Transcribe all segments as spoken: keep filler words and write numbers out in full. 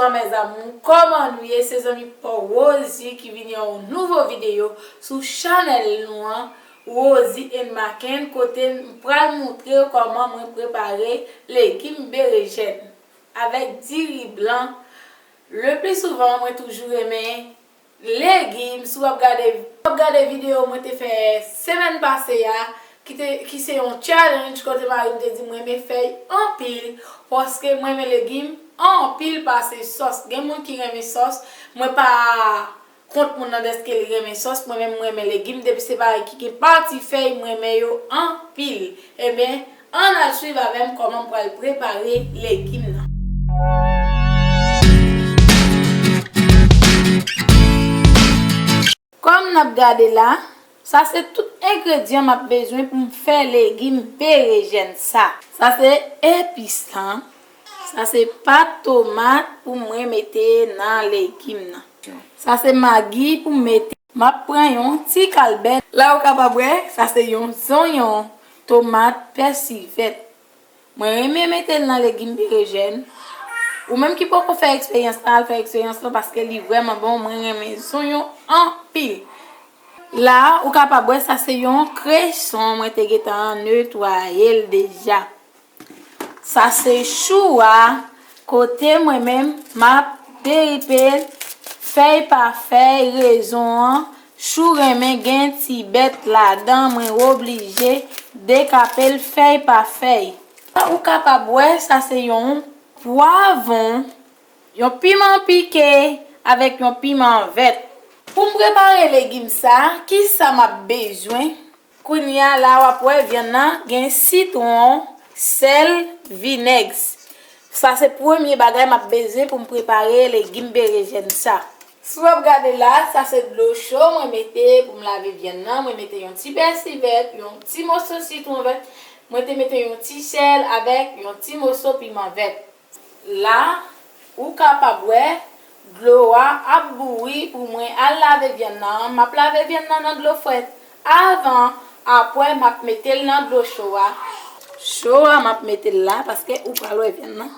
Bonjour mes amours, kòman nou ye? Se zanmi pa w Rosie ki vini ak yon nouvo videyo sou chanèl nou an, Rosie and Maken, kote m pral montre w kòman mwen prepare legim berejèn avèk diri blan. Le pli souvan, mwen toujou renmen legim. Si w ap gade, w ap gade videyo mwen te fè semèn pase a, ki te, ki se yon challenge kote mari m te di m renmen fèy anpil, paske mwen renmen legim anpil pase sòs. Gen moun ki renmen sòs, mwen pa kont moun nan dèske li renmen sòs, mwen menm mwen renmen legim, depi se bagay ki gen pati fèy, mwen renmen yo anpil. Ebyen, ann al swiv avè m kòman m pral prepare legim nan. Kòm n ap gade la, sa se tout engredyan m ap bezwen pou m fè legim berejèn sa. Sa se epis lan. Sa se pat tomat pou mwen mete nan legim nan. Sa se magi pou m mete. M ap pran yon ti kalbèt. La ou kapab wè, sa se yon zonyon, tomat, pèsi vèt. Mwen renmen mete l nan legim berejèn. Ou menm ki poko fè eksperyans la, al fè eksperyans la paske li vrèman bon. Mwen renmen zonyon anpil. La, ou kapab wè sa se yon kreson, mwen te gentan netwaye l deja. Sa se chou a, kote mwen menm m ap deripe l fèy pa fèy. Rezon an, chou renmen gen ti bèt ladan, mwen oblije dekape l fèy pa fèy. Ou kapab wè, sa se yon pwavwon, yon piman pike avèk yon piman vèt. Pou m prepare legim sa, kisa m ap bezwen? Kounye a la, w ap wè vyann nan gen sitwon, sèl, vinèg. Sa se premye bagay m ap bezwen pou m prepare legim berejèn sa. Si w ap gade la, sa se dlo cho mwen mete pou m lave vyann nan. Mwen mete yon ti pèsi vèt, yon ti moso sitwon vèt. Mwen te mete yon ti sèl avèk yon ti moso piman vèt. La, ou kapab wè, dlo a ap bouyi pou mwen al lave vyann nan. M ap lave vyann nan nan dlo frèt avan, apre m ap mete l nan dlo cho a. Cho a, m ap mete l la paske ou pral wè vyann nan.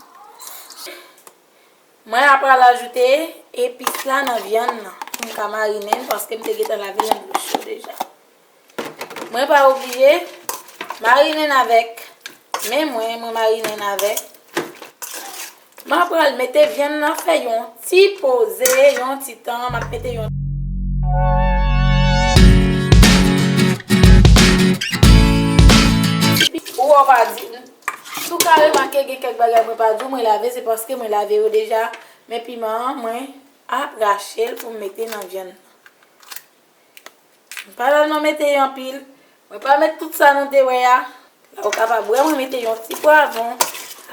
Mwen ap pral ajoute epis la nan vyann nan pou m ka marinen l paske m te gentan lave l nan dlo cho deja. Mwen pa oblije marinen avèk men mwen, mwen marinen avèk. Mwen pral mete vyann nan fè yon ti poze, yon ti tan, m ap mete yon. Ou wè w pa di, si w ka remake gen kèk bagay mwen pa di w, mwen lave, se paske mwen lave yo deja, men piman an, mwen ap rache l pou m mete nan vyann nan. M pa la non mete anpil. Mwen pa met tout sa nou te wè a. La ou kapab wè mwen mete yon ti pwavwon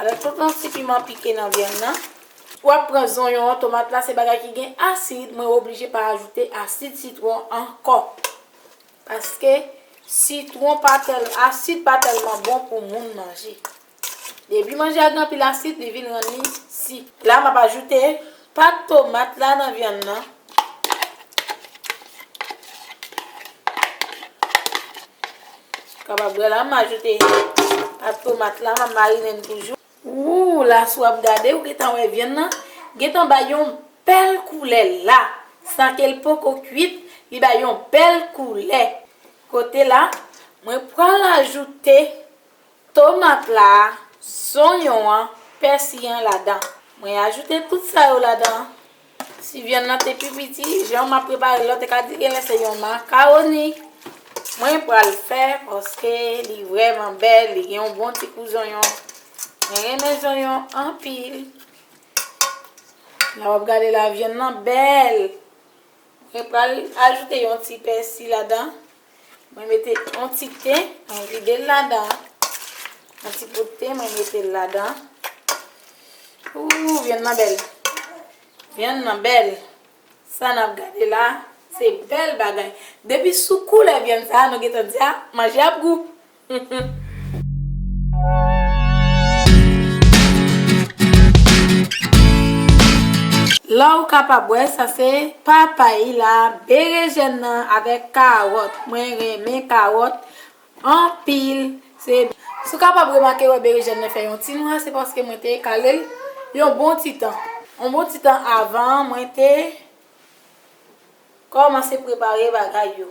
avèk tout yon ti piman pike nan vyann nan. W ap pran zonyon an, tomat la se bagay ki gen asid, mwen oblije pa ajoute asid sitwon ankò. Paske sitwon pa tèl, asid pa tèlman bon pou moun manje. Depi manje a gen anpil asid, li vin rann li si. La, m ap ajoute pat tomat la nan vyann nan. Kapab wè la, m ajoute pat tomat la, m ap marinen l toujou. Ou, la, si w ap gade, ou gentan wè vyann nan gentan bay yon bèl koulè la. San ke l poko kuit, li bay yon bèl koulè. Kote la, mwen pral ajoute tomat la, zonyon an, pèsi an ladan. Mwen ajoute tout sa yo ladan. Si vyann nan te pi piti, jan m ap prepare l, ou te ka di genlè se yon makawoni. Mwen pral fè paske li vrèman bèl, li gen yon bon ti kou zonyon. Mwen renmen zonyon anpil. La w ap gade la, vyann nan bèl. Mwen pral ajoute yon ti pèsi ladan. Mwen mete yon ti ten, mwen vide l ladan. Yon ti poud ten, mwen mete l ladan. Ooh, vyann nan bèl. Vyann nan bèl. Sa n ap gade la, se bèl bagay. Depi sou koulè vyann sa a, nou gentan di a, manje ap gou. La ou kapab wè, sa se papay la, berejèn nan avèk kawòt. Mwen renmen kawòt anpil. Se, si w kapab remake wè berejèn nan fè yon ti nwa, se paske mwen te kale l yon bon ti tan. Yon bon ti tan avan, mwen te kòmanse prepare bagay yo.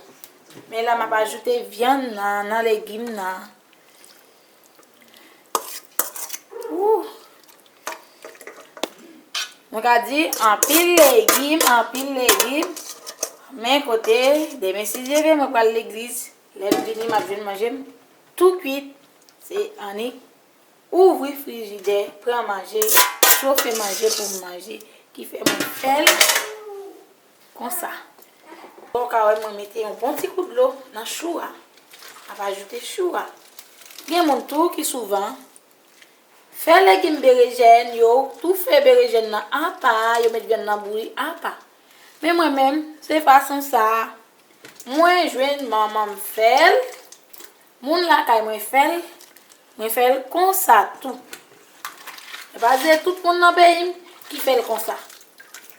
Men la, m ap ajoute vyann nan, nan legim nan. Ou. Nou ka di anpil legim, anpil legim. Men kote demen, si Dye vle, mwen pral legliz. Lè m vini, m ap jwenn manje m tou kwit. Se annik ouvri frijidè, pran manje, chofe manje pou m manje, ki fè mwen fè l konsa. Bon, ou ka wè mwen mete yon bon ti kou dlo nan chou a. M ap ajoute chou a. Gen moun tou ki souvan fè legim berejèn, yo toufe berejèn nan apa, yo met vyann nan bouyi apa. Men mwen menm, se fason sa a mwen jwenn manman m fè l, moun lakay mwen fè l, mwen fè l konsa tou. E pa se tout moun nan peyi m ki fè l konsa.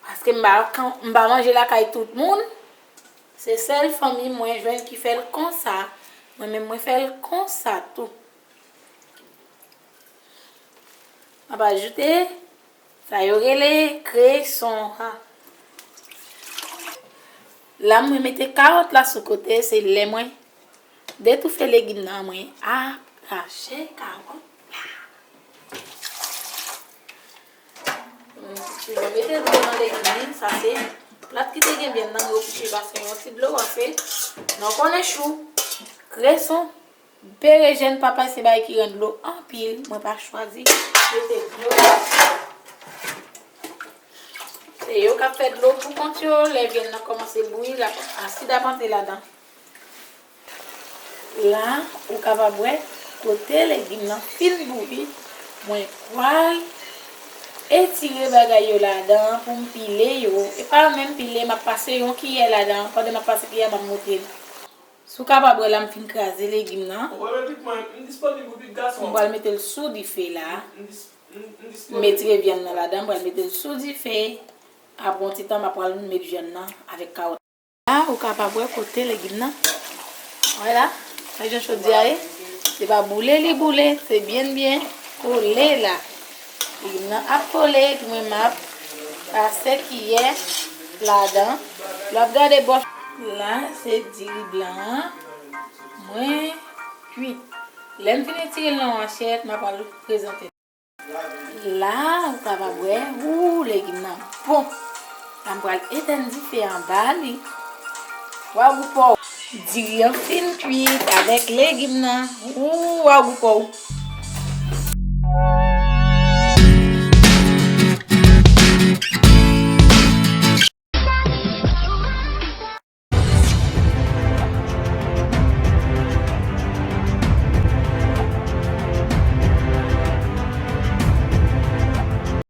Paske m pa, m pa manje lakay tout moun. Se sèl fanmi mwen jwenn ki fè l konsa. Mwen menm, mwen fè l konsa tou. M ap ajoute sa yo rele kreson an. La, mwen mete kawòt la sou kote, se lè mwen detoufe legim nan, mwen arache kawòt la. Mwen mete dlo nan legim li, sa se plat ki te gen vyann nan, mwen oblije pase yon ti dlo, paske nou konnen chou, kreson, berejèn, papay se bagay ki rann dlo anpil. Mwen pa chwazi mete dlo. Se yo k ap fè dlo pou kont yo. Lè vyann nan kòmanse bouyi, l ap, asid ap antre ladan. La, ou kapab wè, kote legim nan fin bouyi, mwen pral etire bagay yo ladan pou m pile yo. E pa menm pile, m ap pase yon kiyè ladan. Pandan m ap pase kiyè a, m ap montre nou. Si w kapab wè la, m fin kraze legim nan. Ou wè, pitit mwen, m disponib wi, pitit gason. M pral mete l sou dife la. M dis-, m, m disponib. M etire vyann nan ladan, m pral mete l sou dife. Apre yon ti tan, m ap pral met vyann nan avèk kawòt. La, ou kapab wè kote legim nan. Wè la, wè jan chodyè a ye. Se pa boule li boule, se byen, byen kole la. Legim nan ap kole, epi mwen m ap pase kiyè ladan. Lè w ap gade bò. La, se diri blan an. Mwen kwit. Lè m fin etire l nan yon asyèt, m ap al prezante. La, ou kapab wè, ou, legim nan bon. La, m pral etèn dife anba li. Waw, gou pa w. Diri an fin kwit avèk legim nan. Ou, waw, gou pa w.